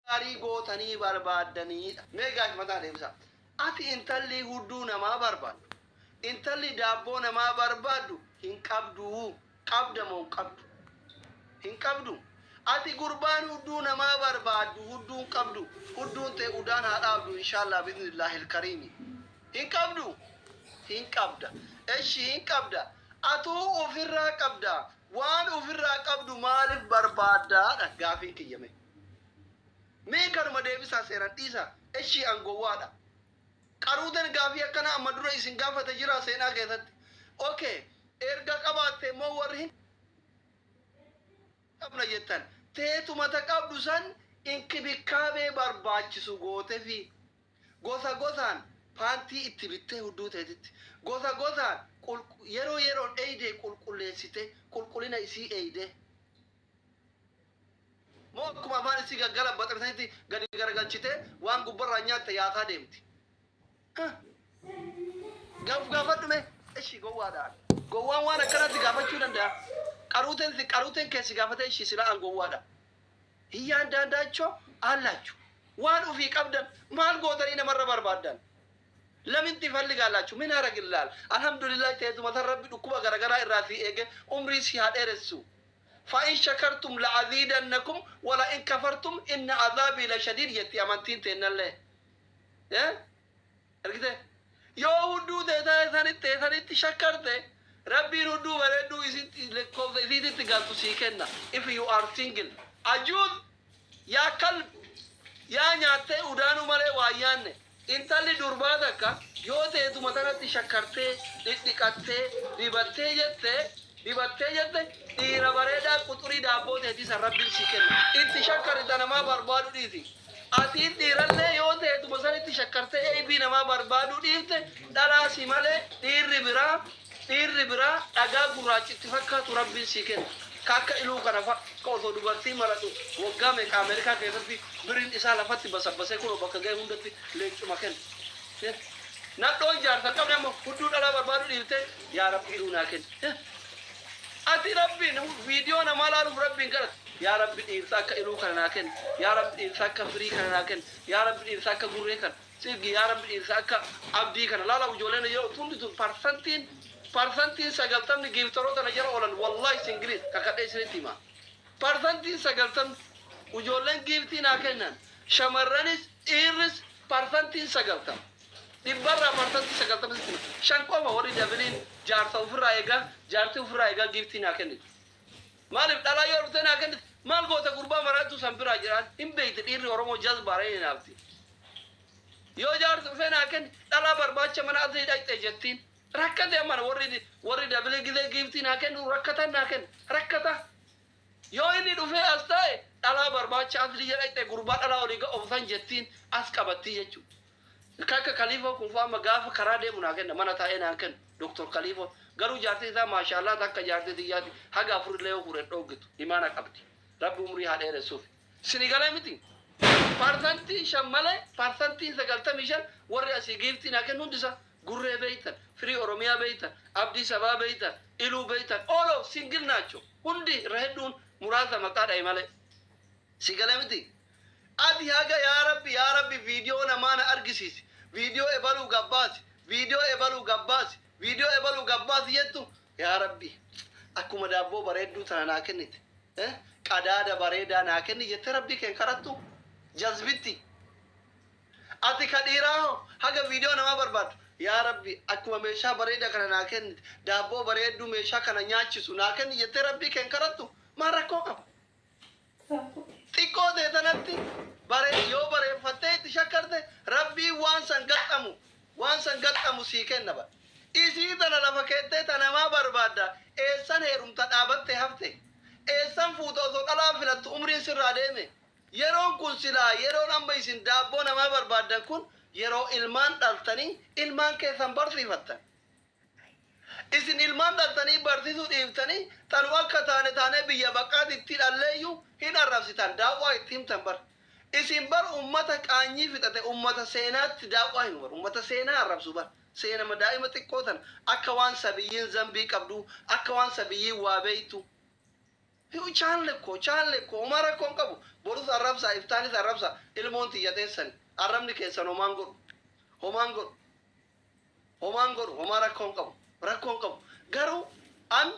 Gaarii gootanii barbaaddaniidha. Mee gaaf mataa deebisa. Ati intalli hudduu namaa barbaaddu, intalli daabboo namaa barbaaddu hin qabdu. Qabda moo hin qabdu? Hin qabdu. Ati gurbaan hudduu namaa barbaaddu hudduu hin qabdu. Hudduun tee udaan haa dhaabdu, inshallah, bi'idhnillahil kariimi. Hin qabdu. Hin qabda. Eshi, hin qabda. Atuu ofirraa qabda. Waan ofirraa qabdu maaliif barbaaddaadha gaafiin kiyyame. Mee kanuma deebisaa, seeran dhiisa. Eshii, an gowwaadha. Qaruutan gaafii akkana amma dura isin gaafate jira seenaa keessatti. Okay, erga qabaatte immoo warri hin qabna jettan, teetumata qabdu san inkibikaabee barbaachisu gootefi, gosa gosaan paantii itti bittee, hudduu teetitti gosa gosaan yeroo yeroon eeydee qulqulleessite, qulqullina isii eeydee moo akkuma afaan isii gaggalabaxamsanitti gadi garagalchite waan gubbarraa nyaatte yaataa deemti? Gaaf gaafadhu mee. Ishi, gowwaadhaan. Gowwaan waan akkanatti gaafachuu danda'a? Qaruuteen qaruuteen keessi gaafate. Ishi, silaa an gowwaadha. እያንዳንዳቸው አላችሁ። Waan ufii qabdan maal gootanii namarra barbaaddan? ለምን ትፈልጋላችሁ? ምን ያደርግልሃል? Alhamdulillah, teetuma tan Rabbi dhukkuba garagaraa irraa si eege, umrii si haa dheeressu. فإن شكرتم لأزيدنكم ولئن كفرتم إن عذابي لشديد jetti amantiin teennallee. Argite, yoo hudduu teessanitti teessanitti shakkarte, Rabbiin hudduu bareedduu isitti lakkoofsa isiititti galtu sii kenna. If you are single, ajuuz yaa kalb, yaa nyaattee udaanuu malee waa nyaanne. Intalli durbaa takka yoo teetuma tanatti shakkartee, dhidhiqattee, dibattee jette, dibattee jette, dhiira bareedaa quxurii daabboo teetii san Rabbiin sii kenna. Itti shakkarita, namaa barbaadu dhiisi. Atiin dhiirallee yoo teetuma sanitti shakkartee eebii namaa barbaaduu dhiifte, dhalaasi malee dhiirri biraa dhagaa gurraachitti fakkaatu Rabbiin sii kenna. Ka akka iluu kana fa ka osoo dubartii maradhu waggaa meeqa Ameerikaa keessatti biriin isaa lafatti basabbasee, kunoo bakka ga'e hundatti leencuma kenna. Nadhoon jaarsa qabne ammoo hudduu dhalaa barbaadu dhiiftee, "Yaa Rabbi, iluu naa kenni." Ati Rabbiin viidiyoo namaa laaluuf Rabbiin kadhatu. "Yaa Rabbi, dhiirsa akka iluu kana naa kenni. Yaa Rabbi, dhiirsa akka firii kana naa kenni. Yaa Rabbi, dhiirsa akka gurree kana sirgi. Yaa Rabbi, dhiirsa akka abdii kana." Laala, ijoolleen yeroo hundi tun parsantiin 90 gifteroota na jala oolan, wallahi, single kakadhee isinitti hima. 90% ijoolleen giftii naa kennan, shamarranis dhiirris, 90%, dhibbarraa 90% sitti hima. 5 qofa warri doubleiin jaarsa ofirraa eegaa, jaartii ofirraa eegaa giftii naa kennitu. Maaliif dhalaa yoo dhuftee naa kennite maal goota? Gurbaa maraatu san biraa jedhaan hin beekte. Dhiirri Oromoo jazbaara, inni naafti. Yoo jaarsi dhufee naa kenne, dhalaa barbaacha mana asii dhaqxe jettiin. Rakkate amana warri double gizee giftii naa kennu rakkatan naa kennu rakkata. Yoo inni dhufee as taa'e, dhalaa barbaacha asii dhaqxe, gurbaa dhalaa olii obsan jettiin, as qabattii jechuudha. Akka Kaliifoo kun fa'aa gaafa karaa deemu naa kenna, mana taa'ee naa kennu. Doktor Kaliifoo garuu jaartii isaa, maashaallah, takka jaartii xiyyaati haga afurillee yoo fuudhan dhooggitu imaana qabdi. Rabbi umrii haa dheeressuuf. Sini galee miti. 5% malee 95% warri asii giftii naa kennu hundisa gurree beeytan, firii Oromiyaa beeytan, abdii sabaa beeytan, iluu beeytan, all of single ናቸው. Hundi irra hedduun, muraasa maqaa dhahe malee. Si galee miti. Ati haga "Yaa Rabbi, yaa Rabbi, viidiyoo namaa na argisiisi, viidiyoo ebaluu gabbaasi, viidiyoo ebaluu gabbaasi, viidiyoo ebaluu gabbaasi" jettu, "Yaa Rabbi, akkuma daabboo bareedduu tana naa kennite, qadaada bareedaa naa kenni" jettee Rabbii keen kadhattu, jazbitti. Ati ka dhiiraa hoo, haga viidiyoo namaa barbaaddu, "Yaa Rabbi, akkuma meeshaa bareedaa kana naa kennite, daabboo bareedduu meeshaa kana nyaachisu naa kenni" jettee Rabbii keen kadhattu, maal rakkoo qaba? Xiqqoo ta'e tanatti bare yoo bareeffattee itti shakkarte, Rabbiin waan san gaxxamu sii kenna ba. Isii tana lafa keettee ta namaa barbaadda, eessan heerumta? Dhaabatte hafte, eessan fuuta? Osoo dhalaa filattu umriin sirraa deeme. Yeroon kun silaa, yeroon amma isin daabboo namaa barbaaddan kun, yeroo ilmaan dhaltanii ilmaan keessan barsiifattan. Isin ilmaan dhaltanii barsiisuu dhiiftanii, tanu akka taane taanee biyya baqaatitti dhalleeyyuu hin arrabsitan, daawwaa itti himtan bar. Isin bar ummata qaanyii fixate, ummata seenaatti daawwaa himu bar, ummata seenaa arrabsu bar. Seenama daa'ima xiqqoo tan akka waan sabiyyiin zambii qabdu, akka waan sabiyyiin waa beeytu. Chaalle ko, chaalle ko, homaa rakkoon qabu. Borus arrabsaa, iftaanis arrabsaa, ilmoon tiyya teessani. Arrabni keessan homaan godhu. Homaan godhu. Homaan godhu, homaa rakkoon qabu. Rakkoon qabu. Garuu an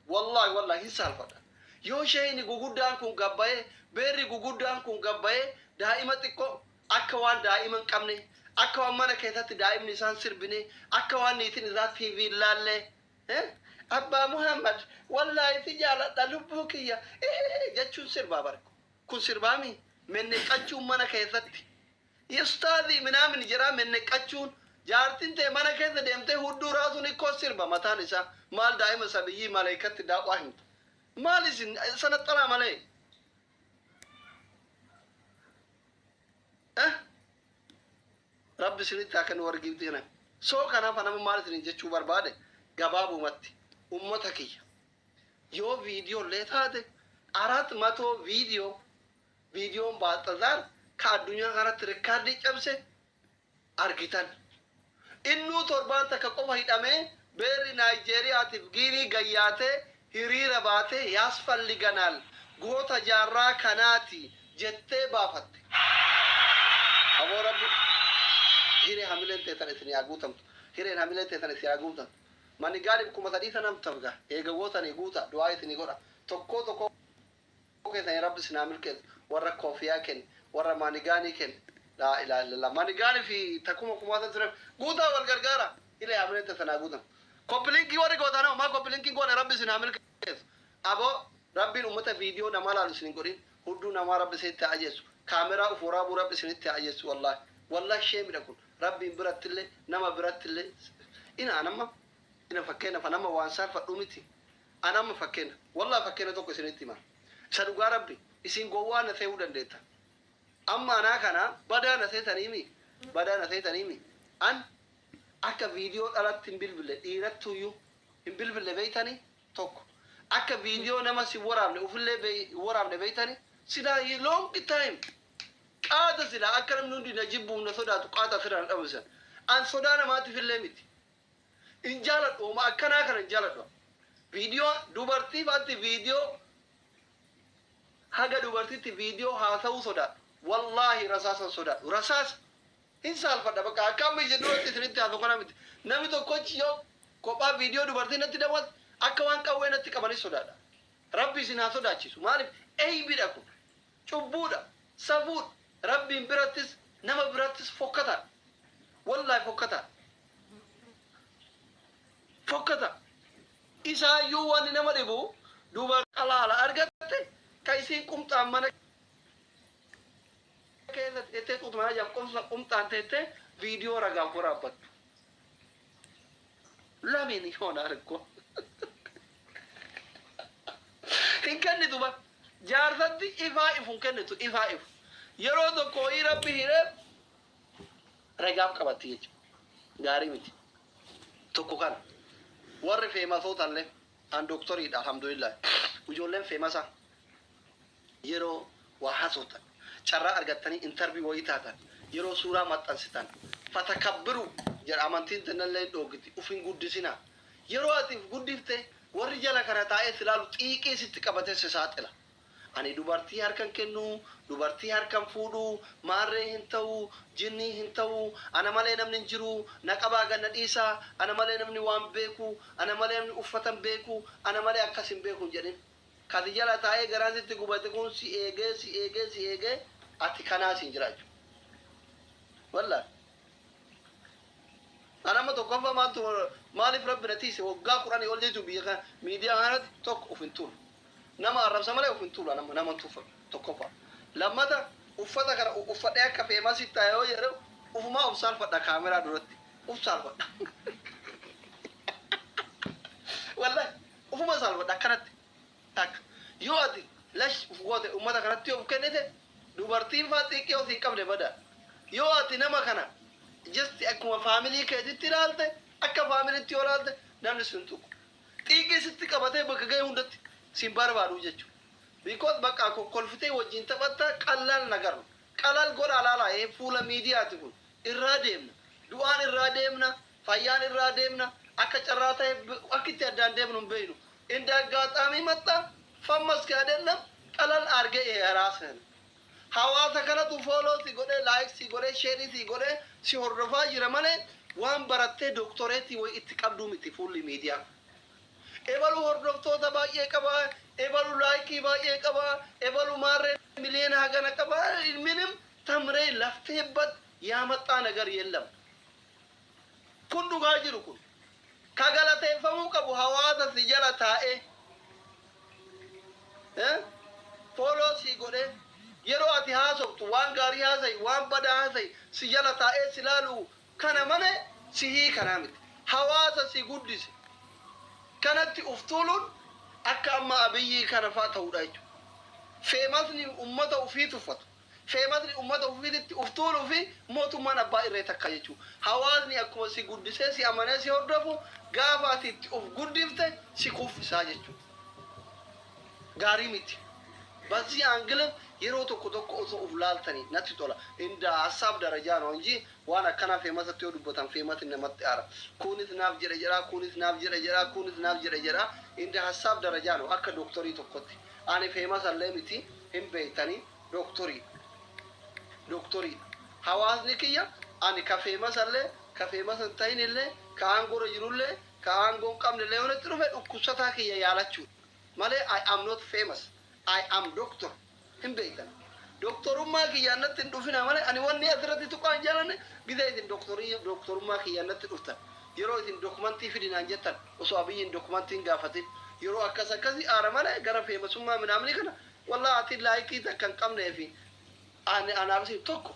wallaahi wallaahi hin saalfadha. Yoo sheeyni guguddaan kun gabbayee, beerri guguddaan kun gabbayee, daa'ima xiqqoo akka waan daa'ima hin qabne, akka waan mana keessatti daa'imni isaan sirbine, akka waan niitiin isaa TV hin laallee, "Abbaa Muhammad, wallaahi si jaaladha, lubbuu kiyya," jechuun sirbaa barko. Kun sirbaami menneqachuun mana keessatti. Ustaazii minaamin jedhaa menneqachuun, jaartiin ta'e mana keessa deemtee hudduu raasuun ikkoo sirba mataan isaa. Maal daa'ima sabiyyii maleekatti daawwaa himtu? Maal isin sana xalaa malee? Eh? Rabbi isinitti akka nu wargiifti kana. Soo kanaaf nama maal isin jechuu barbaade, gabaabumatti ummata kiyya. Yoo viidiyoo illee taate 400 viidiyoo, viidiyoon Baaxazaar ka addunyaa kanatti rikkaardii cabse argitan. Innuu torbaan takka qofa hidhamee, beerri Naayijeeriyaatiif Giinii gayyaatee hiriira baatee yaasfalliganaal goota jaarraa kanaati jettee baafatte. Aboo Rabbi hiree hamileen teessan isin haa guutamtu. Hireen hamileen teessan isin haa guutamtu. Manni gaariif 3000 sanam tafga. Eega gootanii guuta, du'aa isinii godha. Tokkoo tokkoo keessanii Rabbi isin haa milkeessu. Warra koofiyaa kenne, warra maanigaanii kenne. Laa ilaaha illallah. Manigaanii fi takkuma kumaata ture. Guutaa wal gargaara. Hiree hamileen teessan haa guutamtu. Copy linkii warri gootan hoo maa copy linkii goone? Rabbi isin haa milkeessu. Aboo Rabbiin uummata viidiyoo namaa laalu isin hin godhin. Hudduu namaa Rabbi isinitti haa ajeessu. Kaameraa uf waraabuu Rabbi isinitti haa ajeessu wallaahi. Wallaahi sheemidha kun. Rabbiin birattillee, nama birattillee. Ina anamma ina fakkeenyaaf anamma waan saalfadhu miti. Anamma fakkeenya. Wallaahi fakkeenya tokko isinitti hima. Isa dhugaa Rabbi isin gowwaa na se'uu dandeetta. Amma anaa kana badaa na seetaniimi. Badaa na seetaniimi. An akka viidiyoo dhalatti hin bilbille, dhiirattuyyuu hin bilbille beeytanii tokko. Akka viidiyoo nama si waraabne ufillee hin waraabne beeytanii, silaa long time qaata, silaa akka namni hundi na jibbuuf na sodaatu qaata asirraa na dhabamsisan. An sodaa namaatiif illee miti. Hin jaaladhu, hooma akkanaa kana hin jaaladhu. Viidiyoo dubartii faatti, viidiyoo haga dubartitti viidiyoo haasa'uu sodaadhu. Wallaahi rasaasan sodaadhu. Rasaasa hin saalfadha, bakka akka amma isin duratti isinitti haasa'u kana miti. Namni tokkochi yoo kophaa viidiyoo dubartii natti dawwatu, akka waan qawwee natti qabanis sodaadha. Rabbi isin haa sodaachisu. Maaliif eeybidha kun? Cubbuudha. Safuudha. Rabbiin birattis nama birattis fokkataadha. Wallaahi fokkataadha. Fokkata. Isaayyuu wanni nama dhibu, dubar qalaala argatte ka isiin qumxaan mana keessa teettee xuutuma ajaaf qumxaan teettee viidiyoo ragaaf waraabbattu. Lameen yoona argo. Hin kennitu ba. Jaarsatti ifaa ifu hin kennitu, ifaa ifu. Yeroo tokko ho'ii Rabbi hiree ragaaf qabatti jechuudha. Gaarii miti. Tokko kana. Warri famousoota illee, an doktoriidha alhamdulillah. Ijoolleen famousa yeroo waa haasoftan, carraa argattanii interview wayii taatan, yeroo suuraa maxxansitan, fatakabbiru jedha amantiin tennallee hin dhoogiti, uf hin guddisinaa. Yeroo ati uf guddifte, warri jala kana taa'ee si ilaalu xiiqii sitti qabatee si saaxila. Ani dubartii harkan kennu, dubartii harkan fuudhu, maarree hin ta'u, jinnii hin ta'u, ana malee namni hin jiru, na qabaa ganna dhiisaa, ana malee namni waan beeku, ana malee namni uffata hin beeku, ana malee akkas hin beeku hin jedhin. Kati jala taa'ee garaan sitti gubate kun si eegee, si eegee, si eegee ati kanaa siin jira jechuudha. Wallaahi. Ani amma tokkoffaa maaltu, maaliif Rabbi na tiise waggaa 10 ol jechuun biyya kana miidiyaa kanarratti tokko uf hin tuulu. Nama arrabsa malee uf hin tuulu, nama nama hin tuffatu tokkoffaa. Lammata uffata kana uffadhee akka famousitti taa'e yoo jedhu ufumaa uf saalfadha, kaameraa duratti uf saalfadha. Wallahi ufuma saalfadha akkanatti takka. Yoo ati lash uf goote, ummata kanatti yoo uf kennite, dubartiin faa xiqqee osii hin qabne bada. Yoo ati nama kana just akkuma family keetitti ilaalte, akka familytti yoo ilaalte, namni sin tuqu. Xiiqii sitti qabatee bakka ga'e hundatti sin barbaadu jechuudha. Because bakka kokkolfitee wajjin taphatta qallaan nagarru. Qalal godhaa laalaa, ee fuula miidiyaati kun. Irraa deemna. Du'aan irraa deemna. Fayyaan irraa deemna. Akka carraa ta'e akka itti addaan deemnu hin beeknu. Inda aggaaxaamii maxxa. Fammas አይደለም ቀለል አድርገህ የራስህን hawaasa kanatu follow si godhee, like si godhee, share si godhee si hordofaa jira malee waan barattee doktoreetii wayi itti qabduu miti fuulli miidiyaa. Ebalu hordoftoota baay'ee qaba, ebalu like baay'ee qaba, ebalu maarree miliyoona hagana qaba. ምንም ተምሬ ለፍቴበት ያመጣ ነገር የለም። Kun dhugaa jiru kun ka galateeffamuu qabu hawaasa si jala taa'ee follow si godhee, yeroo ati haasoftu waan gaarii haasayi, waan badaa haasayi, si jala taa'ee si laalu kana malee sihii kanaa miti. Hawaasa si guddise kanatti uf tuuluun akka amma Abiyyii kana faa ta'uudha jechuudha. Famousni ummata ufii tuffatu. Famousni ummata ufiitti uf tuuluu fi mootummaan abbaa irree takka jechuudha. Hawaasni akkuma si guddisee si amanee si hordofu, gaafa ati itti uf guddifte si kuffisaa jechuudha. Gaarii miti. በዚህ angle yeroo tokko tokko osoo uf laaltanii natti tola. እንደ ሀሳብ ደረጃ ነው እንጂ waan akkana famousatti yoo dubbatan famousni namatti aara. Kunis naaf jedhe jedha, kunis naaf jedhe jedha, kunis naaf jedhe jedha. እንደ ሀሳብ ደረጃ ነው akka doktorii tokkotti. Ani famous allee miti, hin beektanii, doktorii. Doktorii. Hawaasni kiyya ani ka famous allee, ka famous hin ta'in illee, ka aangoorra jirullee, ka aangoo hin qabne illee walitti dhufe dhukkubsataa kiyya yaalachuudha. Malee I am not famous. I am doctor. Hin beektan. Doktorummaa kiyyaan natti hin dhufina malee ani wanni asirratti tuqaan jaalanne gizee isin doktorii doktorummaa kiyyaan natti dhuftan. Yeroo isin dokumentii fidinaan jettan, osoo Abiyyiin dokumentii hin gaafatin, yeroo akkas akkasii aara malee gara famousummaa minaamni kana wallaa ati like takka hin qabnee fi ani anaaf isin tokko.